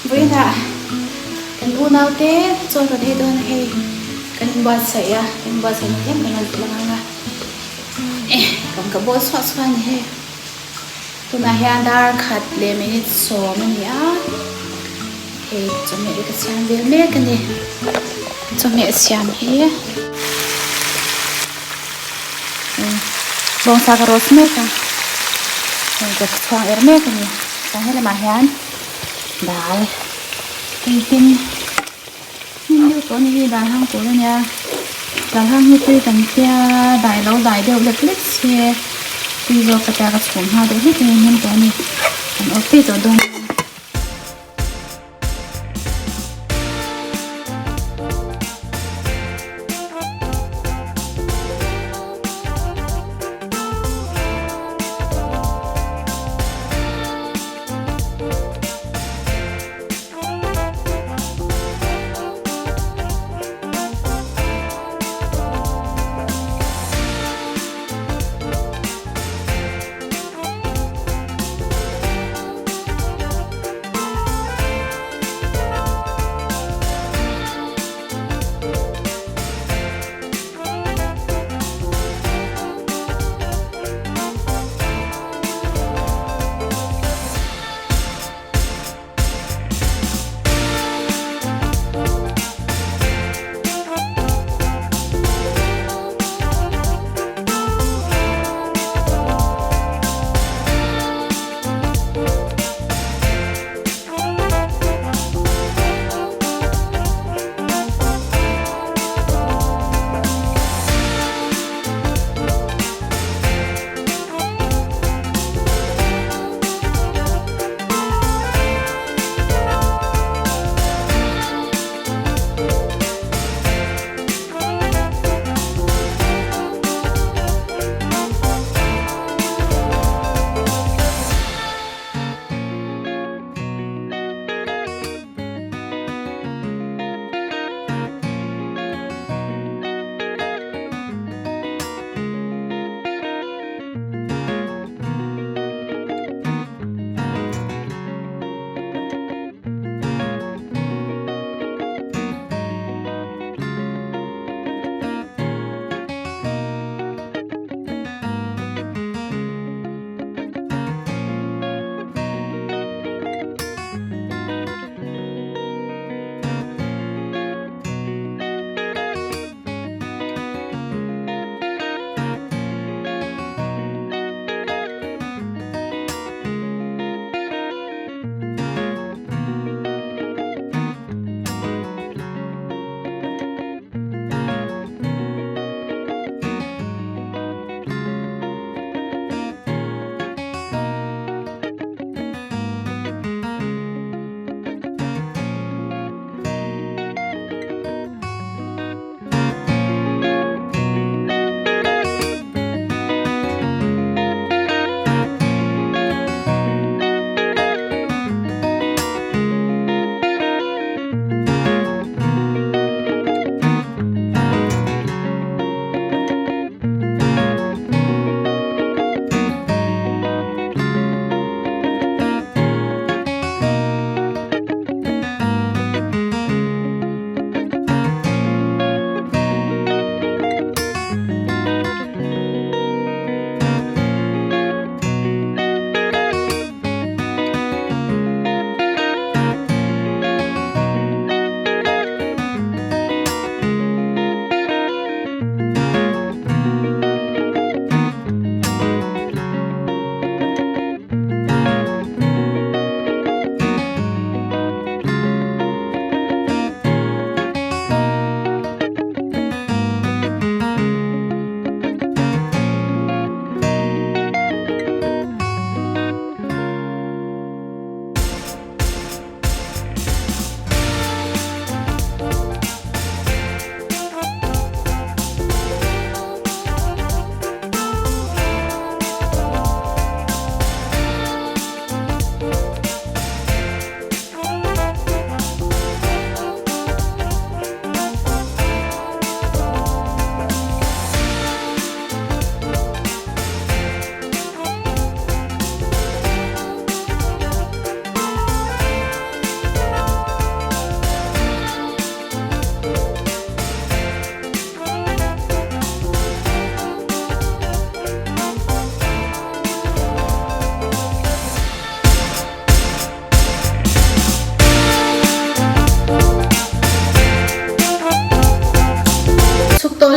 Vawiinah kan unaute chaw rawn ei dawn a hei kan inbuatsaih a, kan inbuatsaih na tlem kan rawn ti lang ang a, eh kan ka bawl chhuah chhuah a ni hei. Tunah hian dar khat leh minute sawm a ni a, hei chawhmeh hi ka siam vel mek a ni, chawhmeh siam hi bawngsa ka roast mek a, hei ka chhuang er mek a ni, chuan helamah hian dal hei hnim hnim deuh tawh a ni hi dal hang tur a nia dal hang hi tui kan tia dai lo dai deuh lek lek se tui zawk ka tia ka chhum nghal deuh hlek a ni hnim tawh a ni kan awrh phei tawh dawn a ni.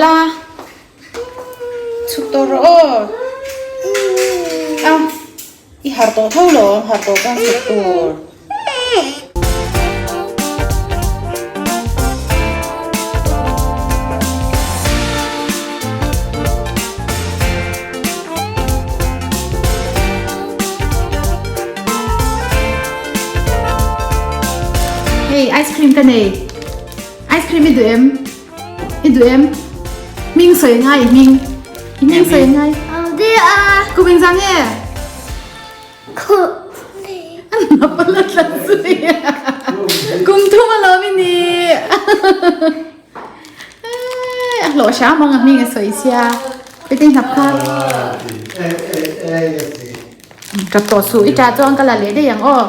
la. Chhuk tawh rawh aw. A i harh tawh tho lo harh tawh chuan chhuk tur. Hei ice cream ka nei ice cream i duh em i duh em hming sawi ngai i hming i hming sawi ngai kum engzah nge Napala tlat zui kum thum alawm i ni a hlawh hram ang a hming a sawi sia heti hnap kha tap tawh suh i tah chuan ka la leh daih ang aw.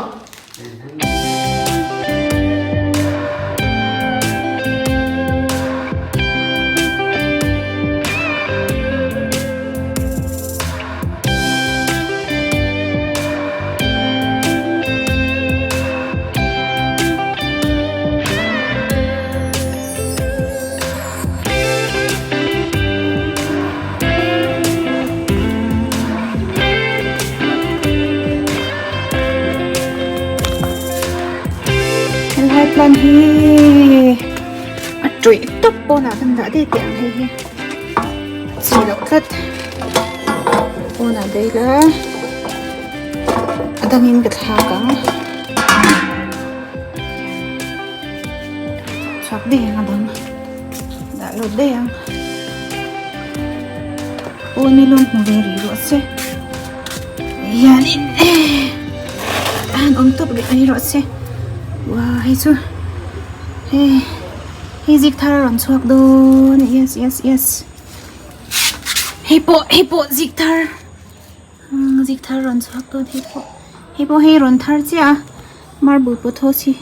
Helai plant hi a tawih tawp pawnah kan dah daih teh ang hei hi a chi loh tlat pawnah daih ila a dangin ka thlak ang. Chhuak daih ang a dang dah lut daih ang aw ni lawm hmu ve rih rawh se hianin a han awm tawp rih mai rawh se uah hei chu hei hei zik thar a rawn chhuak dawn yes yes yes hei pawh hei pawh zik thar. Zik thar rawn chhuak dawn hei pawh hei pawh hei rawn thar chiah a marble pothos hi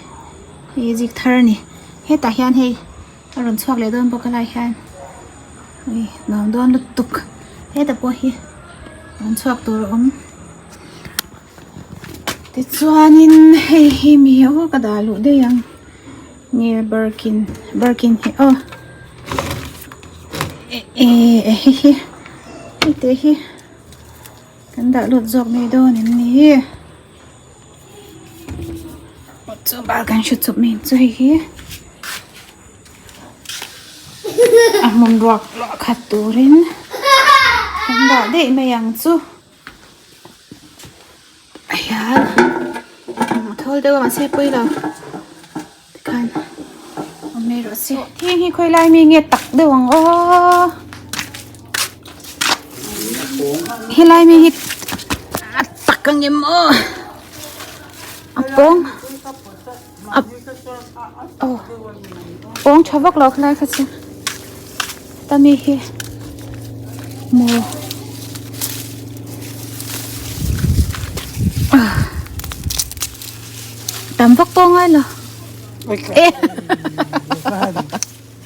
hei zik thar a ni hetah hian hei a rawn chhuak leh dawn bawk a lai hian ui nuam dawn lutuk hetah pawh hi rawn chhuak tur a awm tichuanin hei hi mi aw ka dah luh daih ang nge birkin birkin hi aw eh hei hi hei te hi. Kan dah lut zawk mai dawn em ni? Chu bal kan hre chawp mai chu hei hi a hmun ruak luah khat turin kan dah daih mai ang chu hian a thawl deuh a mahse pawi lo tikhan awm mai rawh se thing hi khawi lai mi nge tak deuh ang aw helai mi hi a tak ang em aw a pawng a aw pawng tha vak lo khalai kha chu ta mi hi maw tam vak pawh ngai lo e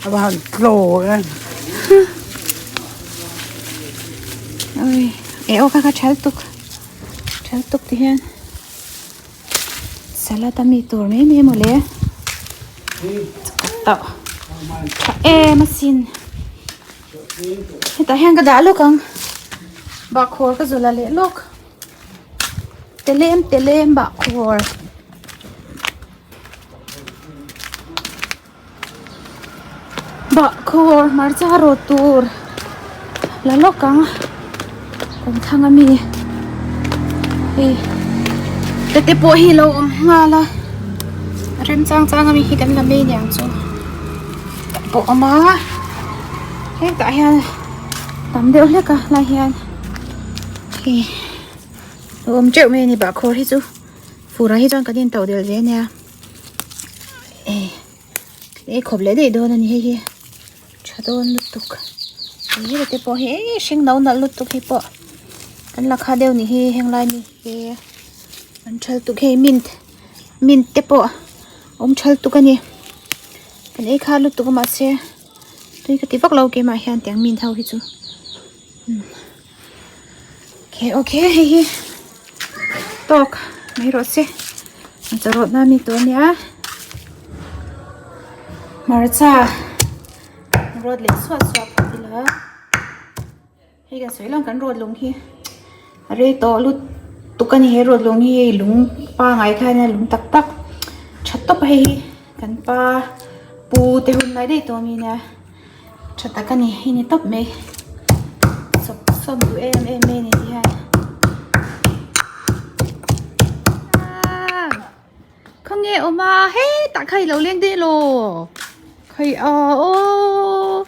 A han tlo em. Oi, e aw kha kha thal tuk. Thal tuk ti hian. Salad a mi tur mai mai mawle. Tauh. Tha em asin. Hetah hian ka dah lawk ang. Bahkhawr ka zawlh a leh lawk. Telem telem bahkhawr. Bahkhawr hmarcha rawt tur la lawk ang kawng thlang ami hei te pawh hi lo awm nghal a remchang chang ami hi kan la mai aniang chu pawh awm a hetah hian tam deuh hlek a lai hian hei a awm teuh mai a ni bahkhawr hi chu furah hi chuan kan in toh del ve ania. Ei khawp leh daih dawn a ni hei hi tha dawn lutuk hei te pawh hi eii hring no nalh lutuk hi pawh kan la kha deuh ni hi heng lai mi hi an tha lutuk hei mint mint te pawh awm tha lutuk a ni kan ei kha lutuk a mahse tui ka ti vak lo keimah hian tiang mint ho hi chu okay okay hei hi tawk mai rawh se a chawrawt na mi tur a nia hmarcha rawt leh suah suah phawt ila. Hei kan sawi lang kan rawt lung hi a rei tawh lutuk a ni he rawt lung hi hei lung pangai kha ania lung tak tak tha tawp a hei hi kan pa pu te hun lai daih tawh a mi nia tha tak a ni hei ni tawp mai sawp sawp duh em em mai a ni ti hian. Khawnge awm a hetah kha i lo leng daih elaw khawi aw aw.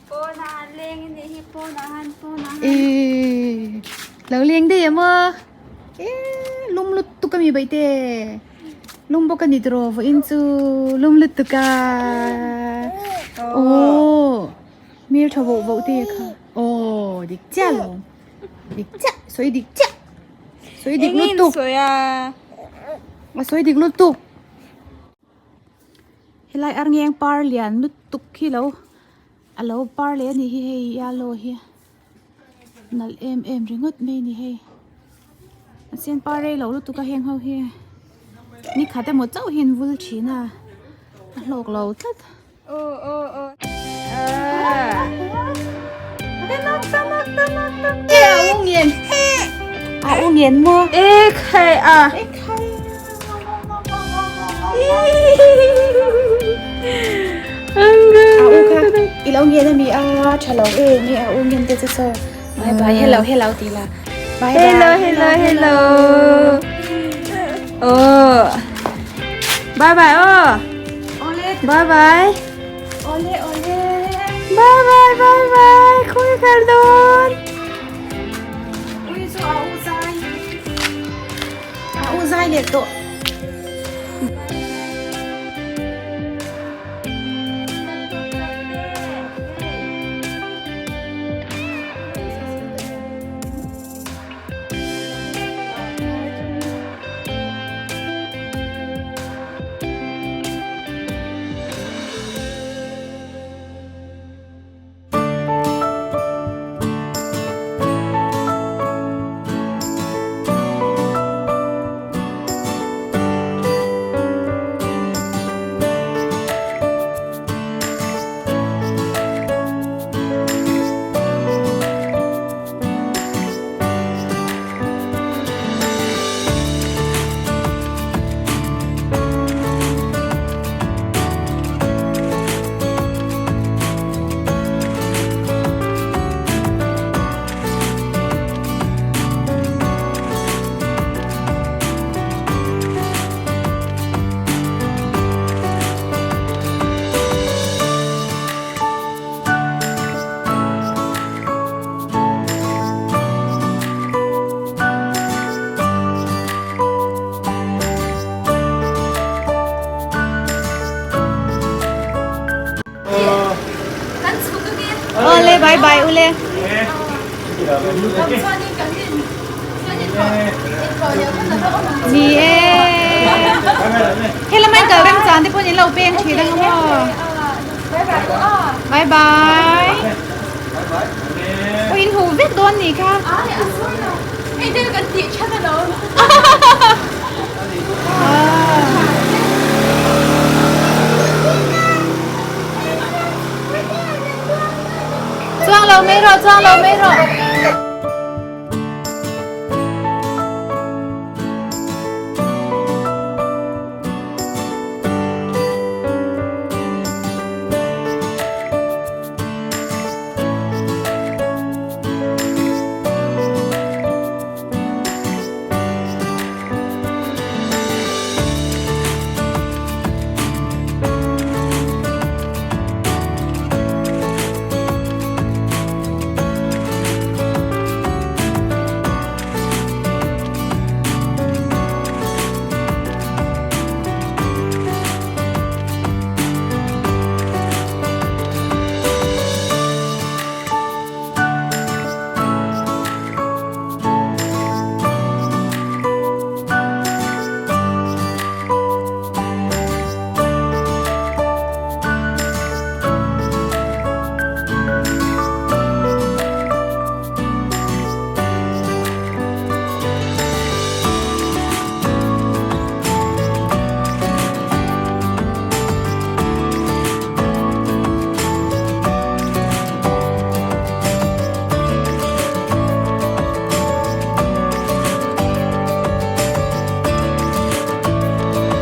Pawnah an leng a nih hi pawnah han pawnah han. Ee lo leng daih em aw ee lum lutuk a mi baihte lum bawk a ni tiraw vawiin chu lum lutuk a aw hmel tha voh voh te kha aw dik chiah lo dik chiah sawi dik chiah sawi dik lutuk a sawi dik lutuk. Helai arngeng par lian lutuk hi lo a lo par leh a nih hi hei yellow hi nalh em em ringawt mai a ni hei a sen par rei loh lutuk a heng ho hi ni khat emaw chauh hi an vul thin a a hlawk lo tlat. A u ngen maw? E khai a. E khai. A u kha i lo ngen ami a tha lo e nge a u ngen te chu saw. Bye bye hello hello ti la. Bye bye. Hello hello hello. Oh. Bye bye oh. Ole. Bye bye. Ole ole. Bye bye bye bye. Khawi kal dawn. Ui chu a u zai. A u zai leh tawh. Ole bye bye ule. Ni e. Helamai kal rem chan te pawh in lo peng thin ang maw. Bye bye. Ui in hu vek dawn ni kha. Hei te kan tih that alo. Chuang lo mai rawh chuang lo mai rawh.